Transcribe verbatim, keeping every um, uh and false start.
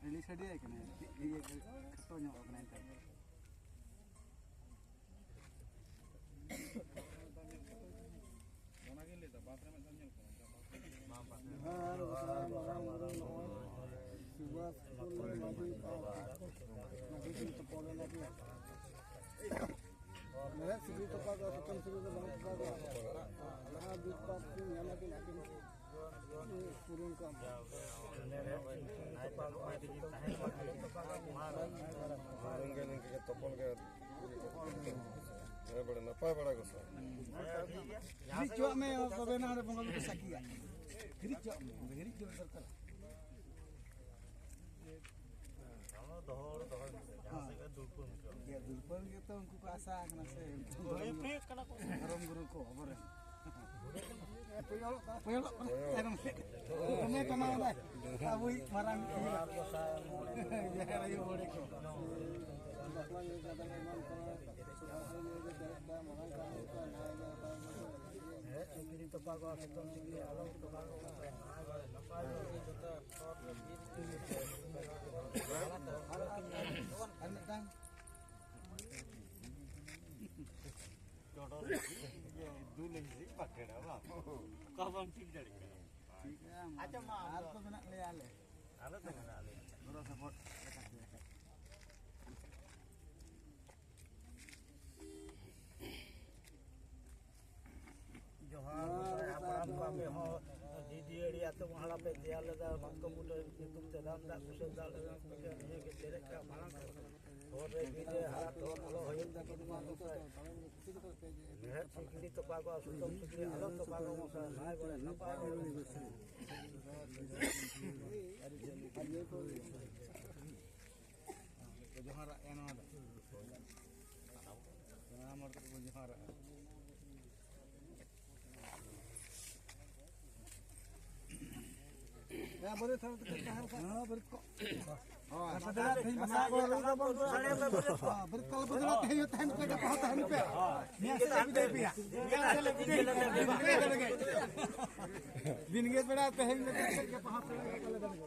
Release ᱥᱟᱰᱮ ᱟᱭ ᱠᱟᱱᱟ, ᱤᱭᱟᱹ ᱠᱷᱟᱴᱚ ᱧᱚᱜ ᱠᱟᱱᱟ ᱮᱱᱛᱮ᱾ ᱚᱱᱟᱜᱤᱧ ᱞᱟᱹᱭᱫᱟ, ᱵᱟᱸᱫᱽ ᱨᱮ ᱢᱤᱫ ᱫᱷᱟᱣ ᱧᱮᱞ ᱠᱚᱢ᱾ ᱡᱚᱦᱟᱨ, ᱡᱚᱦᱟᱨ, ᱡᱚᱦᱟᱨ, ᱱᱚᱜᱼᱚᱭ ᱥᱩᱵᱷᱟᱥ ᱢᱟᱹᱡᱷᱤ ᱯᱟᱦᱴᱟ ᱠᱷᱚᱱ ᱢᱟᱹᱡᱷᱤ ᱴᱷᱮᱱ ᱛᱚᱯᱚᱞ ᱮᱱᱟ ᱠᱤᱱ᱾ ᱢᱮᱲᱦᱮᱫ ᱥᱤᱠᱲᱤ ᱛᱚᱯᱟ ᱫᱚ ᱥᱩᱛᱟᱹᱢ ᱥᱤᱠᱲᱤ ᱫᱚ ᱵᱟᱝ ᱛᱚᱯᱟ ᱫᱚ᱾ ᱡᱟᱦᱟᱸ ᱫᱩᱠ ᱯᱟᱯ ᱠᱤᱱ ᱧᱟᱢ ᱟᱹᱠᱤᱱ ᱟᱹᱠᱤᱱ ᱯᱩᱨᱩᱱ ᱠᱚ ᱮᱢᱟ᱾ ᱱᱤᱝᱠᱟᱹ ᱱᱤᱝᱠᱟᱹ ᱜᱮ ᱛᱚᱯᱚᱞ ᱜᱮ᱾ ᱦᱮᱸ, ᱵᱟᱲᱮ ᱱᱟᱯᱟᱭ ᱵᱟᱲᱟ ᱜᱚᱥᱟᱭ᱾ ᱦᱤᱨᱤᱡ ᱦᱚᱪᱚᱣᱟᱜ ᱢᱮ, ᱛᱚᱵᱮ ᱱᱟ ᱚᱸᱰᱮ ᱵᱚᱸᱜᱟ ᱵᱩᱨᱩ ᱠᱚ ᱥᱟᱹᱠᱷᱤᱭᱟ᱾ ᱦᱤᱨᱤᱡ ᱦᱚᱪᱚᱣᱟᱜ ᱢᱮ, ᱦᱤᱨᱤᱡ ᱫᱚ ᱫᱚᱨᱠᱟᱨ᱾ ᱫᱚᱦᱚ ᱦᱚᱲ ᱫᱚᱦᱚᱭ ᱢᱮᱥᱮ, ᱡᱟᱦᱟᱸ ᱥᱮᱫ ᱜᱮ ᱫᱩᱞᱯᱟᱹᱱ ᱦᱚᱪᱚ᱾ ᱤᱭᱟᱹ ᱫᱩᱞᱯᱟᱹᱱ ᱜᱮᱛᱚ ᱩᱱᱠᱩ ᱠᱚ ᱟᱥᱟ ᱠᱟᱱᱟ ᱥᱮ, ᱩᱱᱠᱩ ᱫᱚ ᱦᱩᱭᱩᱜ ᱠᱟᱱᱟ ᱠᱚ᱾ ᱫᱷᱚᱨᱚᱢ ᱜᱩᱨᱩ ᱠᱚ ᱟᱵᱚᱨᱮᱱ᱾ ᱯᱮᱭᱚᱞᱚᱜ ᱠᱟᱱᱟ᱾ ᱯᱮᱭᱚᱞᱚᱜ ᱠᱟᱱᱟ᱾ ᱛᱟᱭᱱᱚᱢ ᱥᱮᱫ᱾ ᱫᱚᱢᱮ ᱴᱟᱱᱟᱣ ᱫᱟᱭ᱾ ᱟᱵᱚᱭᱤᱡ ᱢᱟᱨᱟᱝ ᱤᱭᱟᱹ᱾ ᱡᱟᱦᱮᱨ ᱟᱭᱳ ᱵᱟᱵᱟ ᱠᱚ᱾ ᱦᱮᱸ, ᱥᱩᱠᱨᱤ ᱛᱚᱯᱟ ᱠᱚ, ᱥᱩᱛᱟᱹᱢ ᱥᱩᱠᱨᱤ, ᱟᱞᱚᱢ ᱛᱚᱯᱟ ᱠᱚ᱾ ᱱᱟᱯᱟᱭ ᱜᱮ, ᱱᱟᱯᱟᱭ ᱜᱮ᱾ ᱟᱨ ᱢᱤᱫᱴᱟᱝ᱾ ᱪᱚᱰᱚᱨ ᱤᱭᱟᱹ ᱫᱩᱞ ᱦᱤᱥᱤᱫ ᱵᱟᱠᱷᱮᱲᱟ ᱵᱟᱝ? ᱚᱠᱟ ᱵᱟᱢ ᱴᱷᱤᱠ ᱫᱟᱲᱮᱭᱟᱜ ᱠᱟᱱᱟ᱾ ᱴᱷᱤᱠ ᱜᱮᱭᱟ, ᱟᱪᱪᱷᱟ, ᱢᱟ, ᱟᱨ ᱟᱢ ᱫᱚ ᱢᱮᱱᱟᱜ ᱞᱮᱭᱟ ᱟᱞᱮ᱾ ᱟᱞᱮ ᱫᱚ ᱢᱮᱱᱟᱜ ᱞᱮᱭᱟ᱾ ᱜᱚᱲᱚ ᱥᱚᱯᱚᱦᱚᱫ ᱞᱮᱠᱟᱛᱮ᱾ ᱡᱚᱦᱟᱨ ᱜᱚᱸᱥᱟᱭ ᱦᱟᱯᱲᱟᱢ ᱠᱚ, ᱟᱯᱮ ᱦᱚᱸ ᱰᱤᱰᱤ ᱟᱹᱲᱤ ᱟᱹᱛᱩ ᱢᱚᱦᱲᱟ ᱯᱮ ᱛᱮᱭᱟᱨ ᱞᱮᱫᱟ, ᱢᱟᱛᱠᱚᱢ ᱵᱩᱴᱟᱹ ᱧᱩᱛᱩᱢ ᱛᱮ ᱫᱟᱱ ᱫᱟᱜ ᱠᱚ ᱥᱮᱫ ᱫᱟᱜ ᱞᱮᱫᱟ, ᱱᱤᱭᱟᱹ ᱜᱮ ᱯᱮᱨᱮᱡ ᱠᱟᱜ ᱢᱟᱲᱟᱝ ᱠᱚ᱾ ᱦᱚᱨ ᱨᱮ ᱵᱤᱨ ᱨᱮ ᱦᱟᱨᱟ ᱛᱚᱞ ᱟᱞᱚ ᱦᱩᱭᱩᱜ ᱛᱟᱠᱚ ᱢᱟ ᱜᱚᱸᱥᱟᱭ᱾ ᱢᱮᱲᱦᱮᱫ ᱥᱤᱠᱲᱤ ᱛᱚᱯᱟ ᱠᱚ ᱟᱨ ᱥᱩᱛᱟᱹᱢ ᱥᱤᱠᱲᱤ ᱟᱞᱚ ᱛᱚᱯᱟ ᱠᱚ ᱜᱚᱸᱥᱟᱭ᱾ ᱱᱟᱭ ᱵᱟᱲᱮ ᱱᱟᱯᱟᱭ ᱵᱟᱲᱮ ᱜᱚᱸᱥᱟᱭ᱾ ᱡᱚᱦᱟᱨᱟᱜ ᱮ ᱱᱚᱣᱟ ᱫᱚ᱾ ᱥᱟᱱᱟᱢ ᱦᱚᱲ ᱠᱚ ᱵᱚᱱ ᱡᱚᱦᱟᱨᱟᱜᱼᱟ᱾ ᱦᱮᱸ, ᱵᱟᱹᱨᱭᱟᱹᱛ ᱦᱚᱲ ᱫᱚᱠᱚ ᱛᱟᱦᱮᱱ ᱠᱷᱟᱱ᱾ ᱦᱮᱸ, ᱵᱟᱹᱨᱭᱟᱹᱛ ᱠᱚ᱾ ᱦᱳᱭ᱾ ᱟᱯᱮ ᱫᱚ ᱛᱮᱦᱮᱧ ᱵᱟᱥᱟ ᱠᱚ ᱨᱩ ᱛᱟᱵᱚᱱ ᱯᱮ᱾ ᱦᱮᱸ, ᱵᱟᱹᱨᱭᱟᱹᱛ ᱠᱚ ᱟᱞᱚ ᱯᱮ ᱫᱟᱹᱲᱟ, ᱛᱮᱦᱮᱧ ᱦᱚᱸ ᱛᱟᱦᱮᱱ ᱯᱮ, ᱜᱟᱯᱟ ᱦᱚᱸ ᱛᱟᱦᱮᱱ ᱯᱮ᱾ ᱢᱮᱭᱟᱝ ᱥᱮᱫ ᱞᱮ ᱵᱤᱫᱟᱹᱭ ᱯᱮᱭᱟ᱾ ᱢᱮᱭᱟᱝ ᱥᱮᱫ ᱞᱮ ᱵᱤᱫᱟᱹᱭ ᱯᱮᱭᱟ᱾ ᱫᱤᱱ ᱜᱮ ᱯᱮᱲᱟ ᱛᱮᱦᱮᱧ ᱫᱚ ᱪᱮᱫ ᱞᱮᱠᱟ ᱯᱟᱲᱦᱟᱣ ᱯᱮᱲᱟ ᱠᱟᱱᱟ ᱞᱮ ᱫᱟᱲᱮ᱾